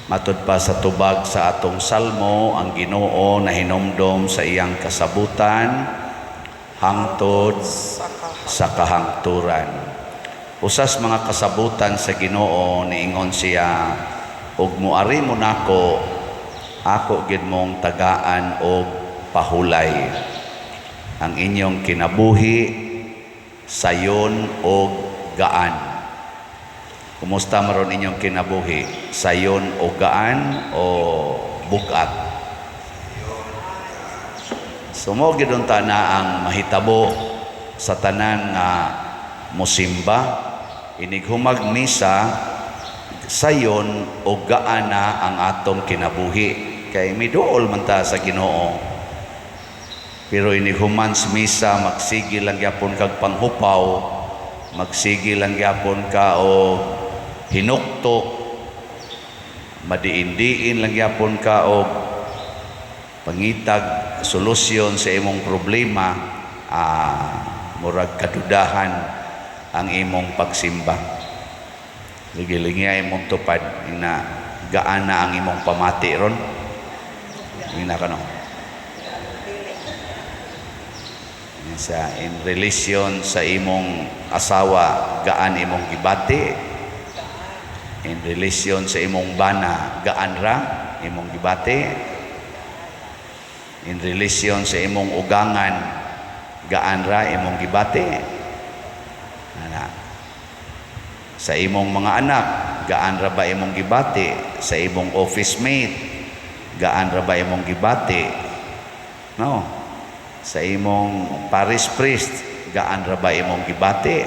Matud pa sa tubag sa atong salmo, ang Ginoo nahinomdom sa iyang kasabutan hangtod sa kahangturan. Sa kahangturan. Usas mga kasabutan sa Ginoo, niingon siya, "Ug muari mo nako, ako gid mong tagaan og pahulay." Ang inyong kinabuhi sayon og gaan. Kumusta maron inyong kinabuhi? Sayon o gaan o bugat? So mo gid unta na ang mahitabo sa tanan nga musimba inig humag misa, sayon o gaan na ang atong kinabuhi kay miduol man ta sa Ginoo. Pero inig human sa misa, magsige lang gyapon kag panghupaw, magsige lang gyapon ka og hinuktok, madiin-diin lang gyapon ka og pangitag solusyon sa imong problema, murag kadudahan ang imong pagsimba. Sige, lingiya imong tupad ina, gaan na ang imong pamati ron? Ina kano sa in relation sa imong asawa, gaan imong gibati? In relation sa imong bana, gaan ra imong gibati? In relation sa imong ugangan, gaan ra imong gibati? Ana. Sa imong mga anak, gaan ra ba imong gibati? Sa imong office mate, gaan ra ba imong gibati? No? Sa imong parish priest, gaan ra ba imong gibati?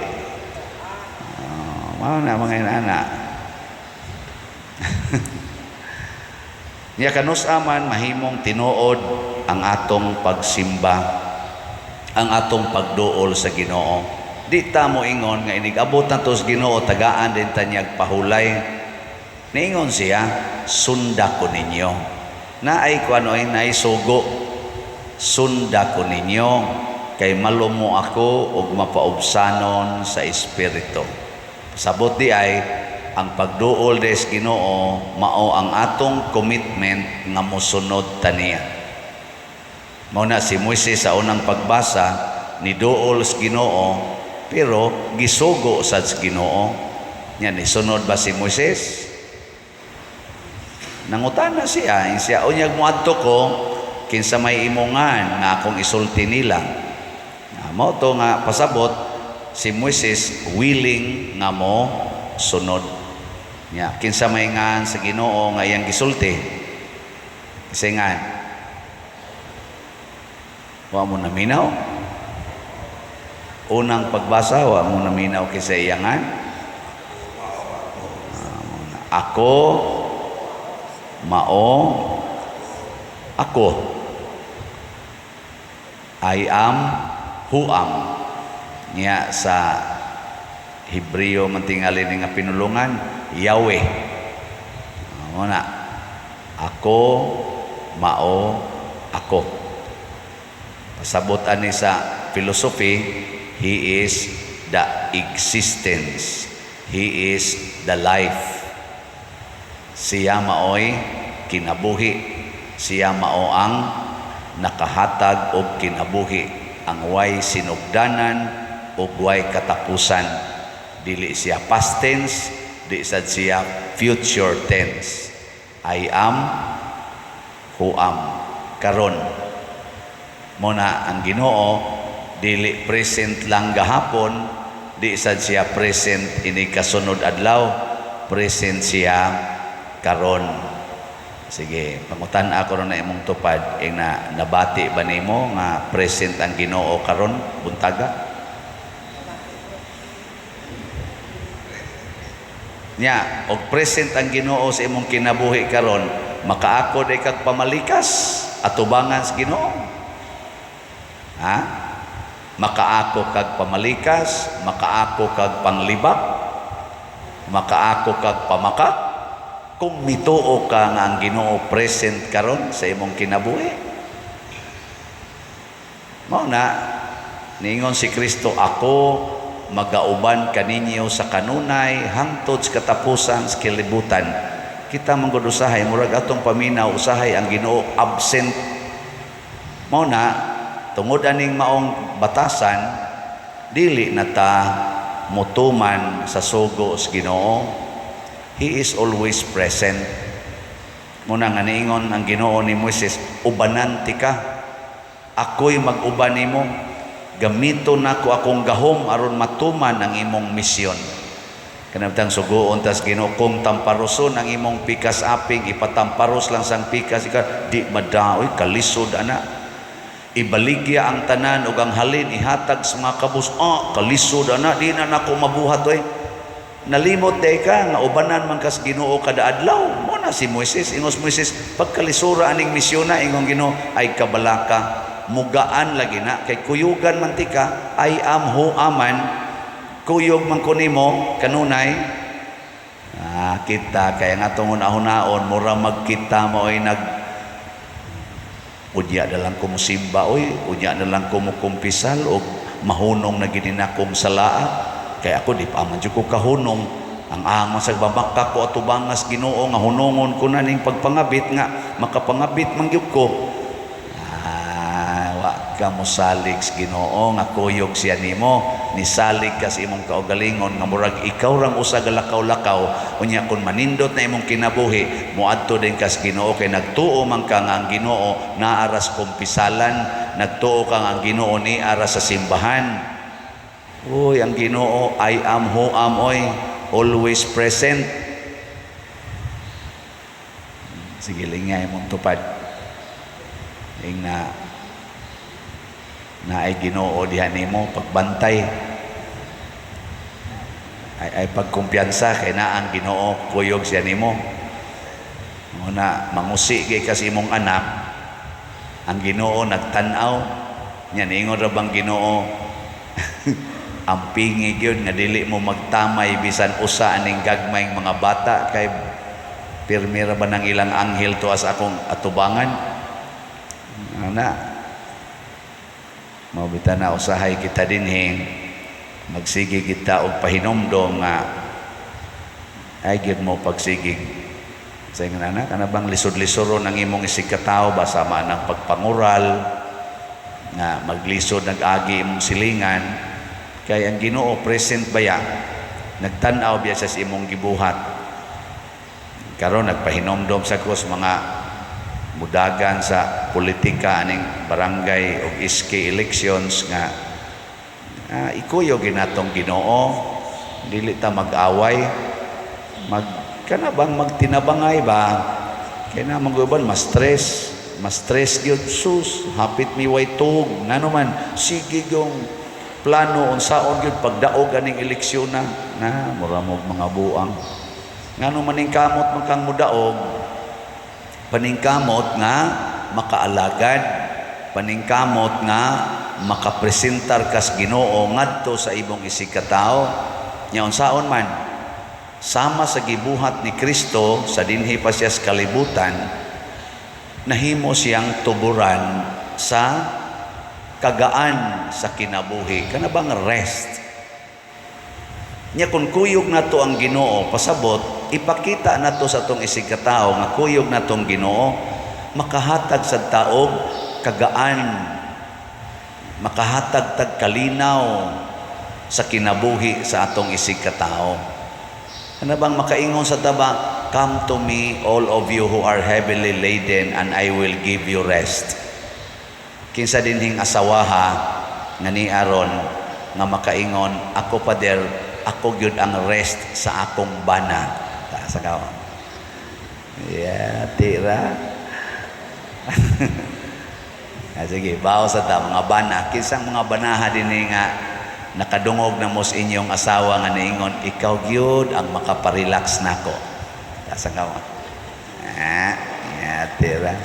Mao na mga inana. Nya kanus-a man mahimong tinuod ang atong pagsimba, ang atong pagduol sa Ginoo? Di ta mo ingon nga inig abot na to sa Ginoo, tagaan din ta niyag pahulay. Niingon siya, "Sunda ko ninyo." Naay kuan oy, naay sugo. "Sunda ko ninyo kay malumo ako ug mapaubsanon sa espiritu." Sabot di ay ang pagduol des Ginoo mao ang atong commitment nga mosunod ta niya. Mao na si Moises sa unang pagbasa ni duol sa Ginoo, pero gisugo sad sa Ginoo. Nya nisunod ba si Moises? Nangutana siya, siya, "Unyag moadto ko, kinsa may imongan nga akong isulti nila?" Mao to nga pasabot si Moises willing nga mo sunod. Nya kinsa may ngan sa Ginoo nga iyang gisulti? Kasi ngan wa mo naminaw. Unang pagbasa, wa mo naminaw kinsa iyangan. "Ako mao ako." "I am who am." Nya sa Hebreo man tingali ni nga pinulungan, Yahweh. Mao na. "Ako mao ako." Pasabot ani sa philosophy, He is the existence. He is the life. Siya maoy kinabuhi. Siya mao ang nakahatag og kinabuhi. Ang way sinugdanan ug way katapusan. Dili siya past tense, di sad siya future tense. "I am who am." Karon mo na ang Ginoo, dili present lang gahapon, di sad siya present ini kasunod adlaw, present siya karon. Sige, pangutan ako ron na imong tupad, ing na nabati ba nimo nga present ang Ginoo karon buntaga? Nya, og present ang Ginoo sa imong kinabuhi karon, makaako day kag pamalikas atubangan sa Ginoo? Ha? Makaako kag pamalikas, makaako kag panglibak, makaako kag pamakak, kung mituo ka nga ang Ginoo present karon sa imong kinabuhi. Mao na niingon si Kristo, "Ako magauban kaninyo sa kanunay hangtod sa katapusan sa kalibutan." Kita man gud usahay, murag atong paminaw usahay ang Ginoo absent. Mao na tungod aning maong batasan, dili na ta mutuman sa sugo sa Ginoo. He is always present. Muna nga niingon ang Ginoo ni Moises, "Ubanan tika, ako'y mag-uban nimo, gamiton nako akong gahom aron matuman ang imong misyon." Kanang suguon tas Ginoo, kung tamparuson ang imong pikas aping, ipatamparos lang sang pikas ika, di madaoy, kalisod ana. Ibaligya ang tanan ug ang halin ihatag sa mga kabus, ah, kalisod ana, di na nako mabuhat oy. Nalimot day ka nga ubanan man kas Ginoo kada adlaw. Mo na si Moises, ingos Moises, "Pagkalisura aning misyon na." Ingong Ginoo, "Ay kabalaka, mugaan lagi na kay kuyugan man tika, I am who aman, kuyog man ko nimo kanunay." Ah, kita kaya nga atong hunaon, mura magkita mo ay nag unya na lang ko musimba oy, unya na lang ko mukumpisal og mahunong na gini nakong salaa, kay ako di pa man jud ko kahunong. Ang angon sa babaka ko atubangas Ginoo nga hunongon ko na ning pagpangabit nga makapangabit man gyud ko. Ah, wa ka mosalig sa Ginoo nga kuyog siya nimo. Nisalig ka sa imong kaugalingon nga murag ikaw rang usa galakaw-lakaw. Unya kun manindot na imong kinabuhi, moadto din ka sa Ginoo kay nagtuo man ka nga ang Ginoo naaras kumpisalan, nagtuo ka nga ang Ginoo ni aras sa simbahan. Uy, ang Ginoo, I am who am oy, always present. Sige, lingay mong tupad. Ing na naay Ginoo diha nimo pagbantay, ay pagkumpiyansa kay naa ang Ginoo, kuyog siya nimo. Muna mangusi kay kasi imong anak, ang Ginoo nagtan-aw nya. Niingon ra bang Ginoo, "Ang pingi gyud nga dili mo magtamay bisan usa aning gagmayng mga bata, kay pirmi ra ba ng ilang anghel tuas akong atubangan?" Ana mao bitaw na usahay kita dinhi magsige kita og pahinomdom nga ay gyud mo pagsigig sa ingon ana, kana bang lisod-lisoron ang imong isig katawo ba, sama ng pagpangural nga maglisod nag-agi imong silingan, kay ang Ginoo present baya, nagtan-aw biya sa imong gibuhat. Karon nagpahinomdom sa ko sa mga mudagan sa politika aning barangay ug SK elections nga ikuyog ginatong Ginoo, dili ta mag-away, mag kana bang magtinabangay ba, kay na mga mas stress, mas stress gyud. Sus, hapit mi way tuog, ngano man sige yung plano unsaon gyud pagdaog aning eleksyon na na mura mo mga buang. Ngano maningkamot man kang mudaog, paningkamot nga makaalagad, paningkamot nga makapresentar kas Ginoo ngadto sa imong isig katawo. Nya unsaon man, sama sa gibuhat ni Kristo sa dinhi pa siya sa kalibutan, nahimo siyang tuburan sa kagaan sa kinabuhi, kana bang rest. Nya kung kuyog nato ang Ginoo, pasabot ipakita nato sa atong isig katawo nga kuyog natong Ginoo, makahatag sa taog kagaan, makahatag tag kalinaw sa kinabuhi sa atong isig katawo. Ano bang makaingon sa taba, "Come to me, all of you who are heavily laden, and I will give you rest"? Kinsa dinhing asawaha nga ni aron nga makaingon, "Ako, pader, ako gyud ang rest sa akong bana"? Taas sa kawan. Yeah, tira. Ah, sige, bawo sa ta mga bana. Kinsang mga banaha dinhi nga nakadungog na mo sa inyong asawa nga niingon, "Ikaw gyud ang makaparelax nako"? Taas ang kawan. Ah, yeah, tira.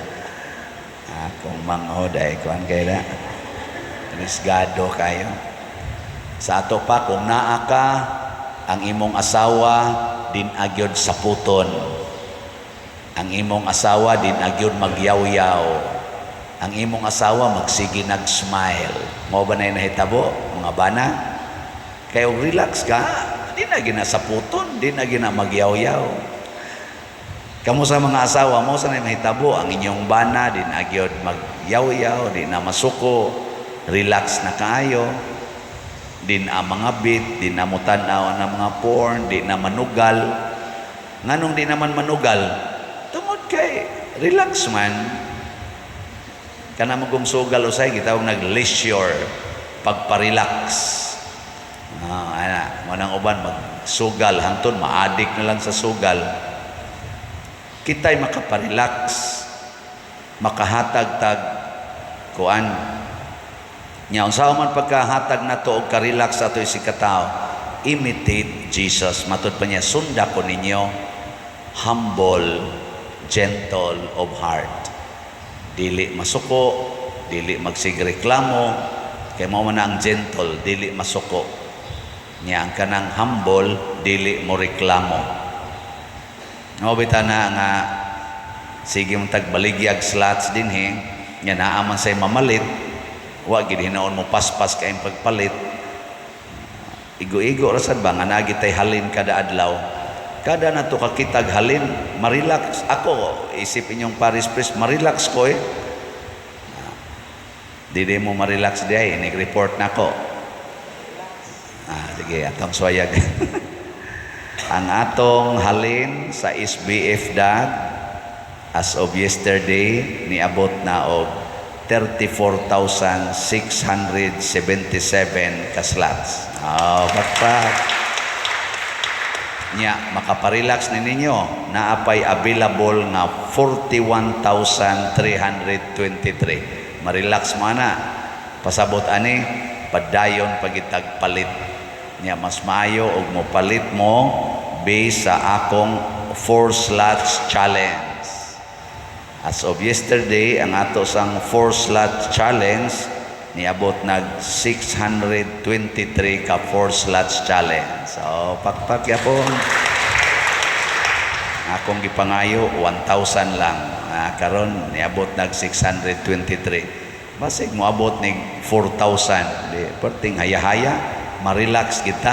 Akong manghod ay kuan kay na. Risgado kayo. Sa ato pa, kung naa ka, ang imong asawa din agyod saputon. Ang imong asawa din agyod magyawyaw. Ang imong asawa magsige nag-smile. Mao ba na yung nahitabo, mga bana? Kaya relax ka, di na ginasaputon, di na gina magyawyaw. Kamo sa mga asawa mo sa mahitabo ang inyong bana di na gyud magyaw-yaw, di na masuko, relax na kaayo, di na mga bit, di na mo tan-aw ang mga porn, di na manugal. Nganong di naman manugal? Tungod kay relax man. Kana mo kung sugal usay gitawag nag leisure, pagpa-relax. Ana, mo nang uban magsugal hangtod ma-addict na lang sa sugal. Kita'y makaparelax, makahatag tag kuan. Nya unsa man pagkahatag nato og ka-relax ato si katao, imitate Jesus. Matud pa niya, "Sunda ko ninyo, humble, gentle of heart." Dili masuko, dili magsigreklamo, kay mao man ang gentle, dili masuko. Nya ang kanang humble, dili mo reklamo. No bita na nga sige mong tagbaligyag slots dinhi, nya naa man say mamalit, wa gid hinaon mo paspas kay pagpalit. Igo-igo ra sad ba nga naa tay halin kada adlaw. Kada nato kakitag halin, marelax ako, isip inyong parish priest, marelax ko eh. Dili mo marelax diay, nag-report na ko. Sige, atong swayag. Ang atong halin sa SBF DAG as of yesterday niabot na og 34,677 ka slots. Oh, pakpak. Nya makaparelax ni ninyo, naa pay available nga 41,323. Marelax mo ana. Pasabot ani padayon pagitag palit. Nya mas maayo og mo palit mo based sa akong 4 slots challenge. As of yesterday, ang ato sang 4 slot challenge niabot nag 623 ka 4 slots challenge. So, pakpak yapon. Akong gipangayo 1,000 lang. Karon niabot nag 623. Basig moabot nig 4,000. Di perting haya-haya, ma-relax kita.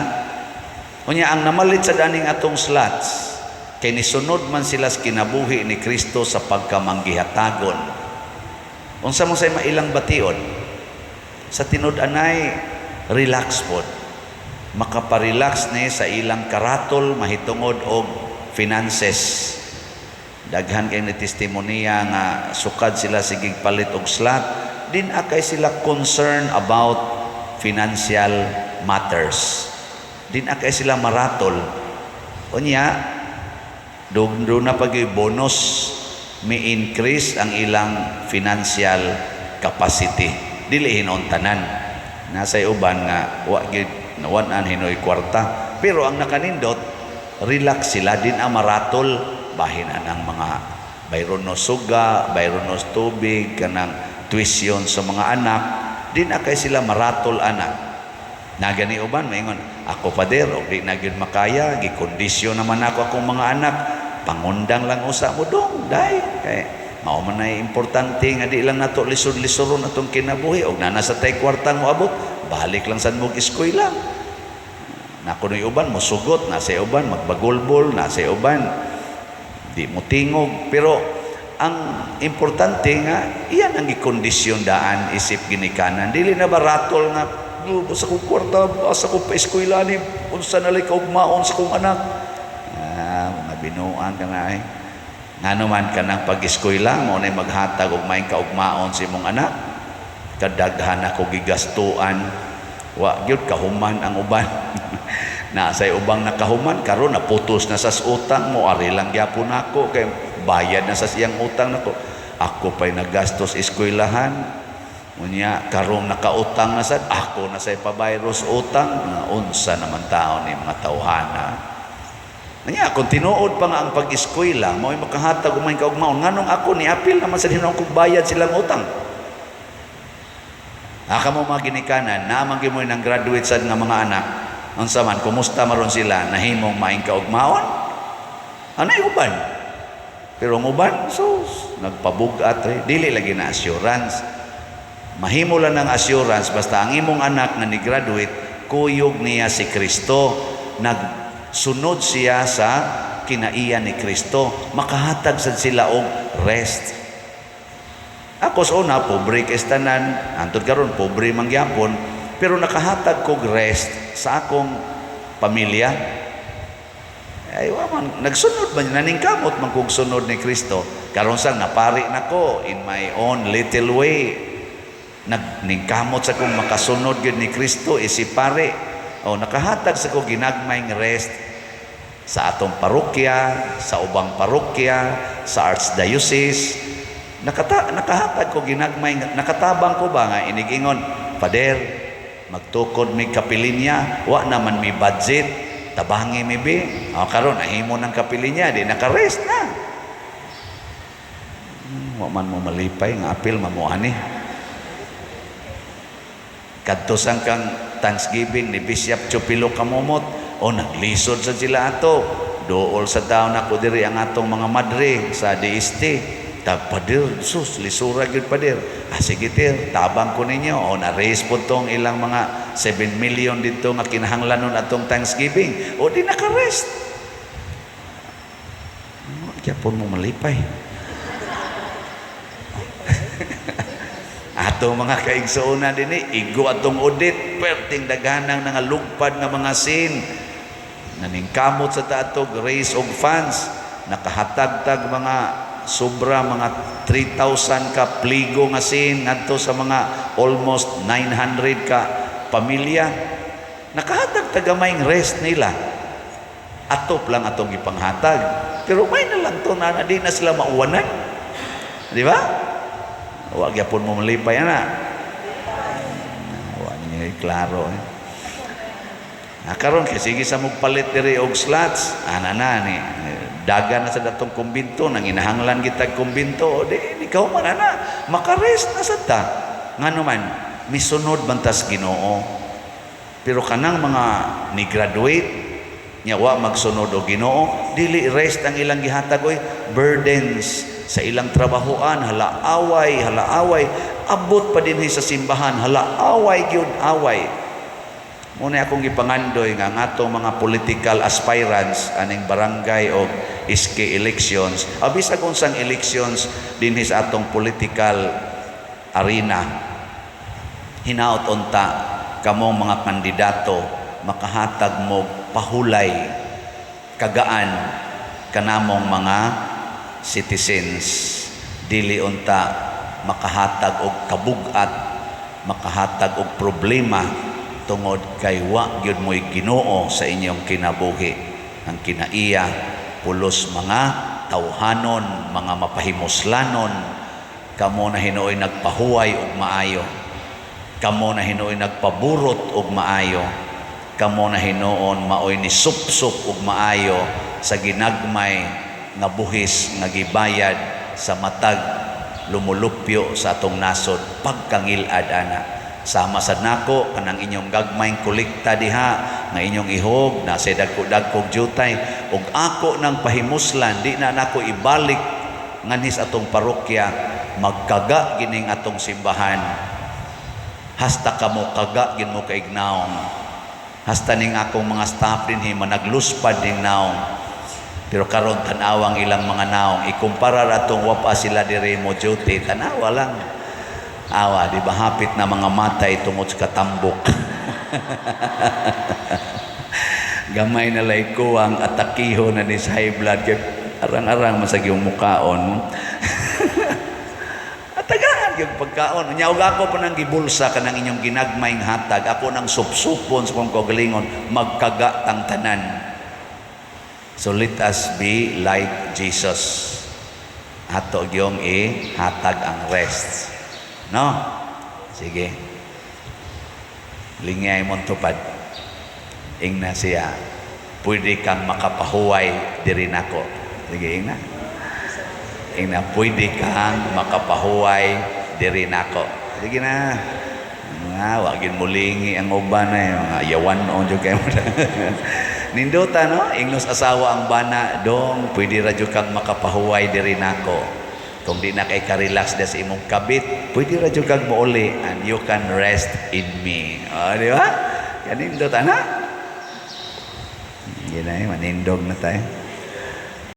Unya ang namalit sa daning atong slots, kay nisunod man sila sa kinabuhi ni Kristo sa pagkamanggihatagon. Unsa mo sa mailang bation? Sa tinud-anay, relax pod. Makaparelax ni sa ilang karatol mahitungod og finances. Daghan kay ni testimonya nga sukad sila sigig palit og slot, din akay sila concern about financial matters. Din akay sila maratol. Unya, doon na pag bonus, may increase ang ilang financial capacity. Dili hinon tanan. Nasa uban nga wa gyud nawan-an hinoy kwarta. Pero ang nakanindot, relax sila din ang maratol bahin ang mga bayron no suga, bayron no tubig, kanang tuition sa mga anak, din akay sila maratol ana. Nagani uban maingon, "Ako, pader, og di na gyud makaya, gikondisyon naman ako akong mga anak, pangundang lang usa mo dong, day." Kay mao man nay importante nga di lang nato lisod-lisoron atong kinabuhi og nana sa tay kwartang moabot, balik lang sad mo eskwela. Na kuno'y uban mosugot, na sa uban magbagulbol, na sa uban di mo tingog, pero ang importante nga iyan ang gikondisyon daan isip ginikanan. Dili na ba ratol nga sa kong kwarta, asa ko pa eskwela ni, unsa na lay kaugmaon sa kong anak. Mga binuang ka na eh. Ngano man kanang pag-eskwela mo na maghatag og maayong kaugmaon sa imong anak? Kadaghan ako gigastuan, wa gyud kahuman ang uban. Na say ubang nakahuman karon naputos na sa utang mo, ari lang gyapon nako kay bayad na sa siyang utang nako. Ako pa'y nagastos eskwelahan. Unya karong nakautang na sad ako na say pabayros utang na. Unsa naman tao ni mga tawhana? Nya kung tinuod pa nga ang pag-eskwela mao'y makahatag og maayong kaugmaon, nganong ako ni apil naman sa hinuon kong bayad silang utang? Aka mo mga ginikanan, naman gyud mo ng graduate sad nga mga anak, unsa man, kumusta maron sila, nahimong maayong kaugmaon? Ano yung uban? Pero ang uban, sus, nagpabugat eh. Dili lagi na assurance. Mahimo lang ng assurance basta ang imong anak nga ni-graduate, kuyog niya si Kristo, nag Sunod siya sa kinaiya ni Kristo, makahatag sad sila og rest. Ako sa una, pobre kay tanan, hantod karon pobre man gyapon, pero nakahatag kog rest sa akong pamilya. Ay, wa man nagsunod man, naningkamot man kog sunod ni Kristo. Karon sang napari nako, in my own little way, nagningkamot sa kong makasunod gyud ni Kristo isip pare. O nakahatag sa ko ginagmayng rest sa atong parokya, sa ubang parokya, sa archdiocese. Nakahatag ko ginagmay, nakatabang ko ba nga inigingon, "Pader, magtukod mi kapilinya, wa naman mi budget, tabangi mi bi." O karon nahimo ng kapilinya, di naka-rest na. Wa man mo malipay nga apil mamo ani. Kadto sang kang Thanksgiving ni Bishop Chupilo Camomot, o naglisod sa sila ato. Dool sa taon ako diri ang atong mga madre sa DST. Ta pader, sus, lisura gyud, pader. Ah, sige tir, tabang ko ninyo. O na-raise po tong ilang mga 7 million dito nga kinahanglanon atong Thanksgiving. O di naka-rest. Kaya po mo malipay. Ato mga kaigsuonan dinhi, igo atong audit, perting daghanang nangalugpad nga mga sin. Naningkamot sa ta atog raise og funds, nakahatagtag mga sobra mga 3,000 ka pligo nga sin ngadto sa mga almost 900 ka pamilya. Nakahatag tagamayng rest nila. Atop lang atong ipanghatag. Pero may na lang to na di na sila mauwanan. Di ba? Wa gyapon mo malipay ana. Wa niya klaro eh. Ah, karon kay sige sa palit diri og slots, ana na ni daga na sa datong kumbinto, nang inahanglan kitag kumbinto, o di ikaw man ana, makarest na sad ta. Ngano man misunod man tas Ginoo. Pero kanang mga ni graduate nya wa magsunod og Ginoo, dili rest ang ilang gihatag oy, burdens sa ilang trabahoan, hala away, hala away, abot pa dinhi sa simbahan, hala away gyud away. Muna akong gipangandoy nga ang atong mga political aspirants aning barangay o SK elections, bisag unsang elections dinhi sa atong political arena, hinaot unta kamong mga kandidato makahatag mo pahulay, kagaan kanamong mga citizens, dili unta makahatag og kabugat, makahatag og problema tungod kay wa gyud mo'y Ginoo sa inyong kinabuhi. Ang kinaiya pulos mga tawhanon, mga mapahimuslanon. Kamo na hinuoy nagpahuway og maayo, kamo na hinuoy nagpaburot og maayo, kamo na hinuon maoy ni supsup og maayo sa ginagmay nga buhis nga gibayad sa matag lumulupyo sa atong nasod. Pagkangilad ana, sama sad nako kanang inyong gagmayng kolekta diha nga inyong ihog na sa dagko-dagkog jutay, ug ako nang pahimuslan di na nako ibalik nganhis atong parokya, magkaga gining atong simbahan hasta kamo kaga gin mo kaignaong, hasta ning akong mga staff dinhi managluspad ning naong. Pero karon tan-awang ilang mga naong, ikumpara atong wa pa sila diri mo duty, tanawa lang. Awa, di ba hapit na mga matay tungod sa katambok. Gamay na lay ko ang atakiho na ni sa high blood kay arang-arang man sa iyong mukaon. Atagaan yung pagkaon. Nya og ako pa nang gibulsa kanang inyong ginagmayng hatag, ako nang supsupon sa kong kaugalingon, magkaga tang tanan. So let us be like Jesus. Ato yung ihatag ang rest. No? Sige. Lingay mong tupad. Ingna siya, "Pwede kang makapahuway diri nako." Sige, ingna. Ingna, "Pwede kang makapahuway diri nako." Sige na. Nga, wagin mulingi ang uban na eh. Mga yawan on jud kayo. Nindota, no? Ingnos asawa ang bana, "Dong, pwede ra jud kang makapahuway diri nako. Kung di na kay ka-relax sa imong kabit, pwede ra jud kang mouli and you can rest in me." O, di ba? Kanindot, ana? Hindi na eh, manindog na tayo.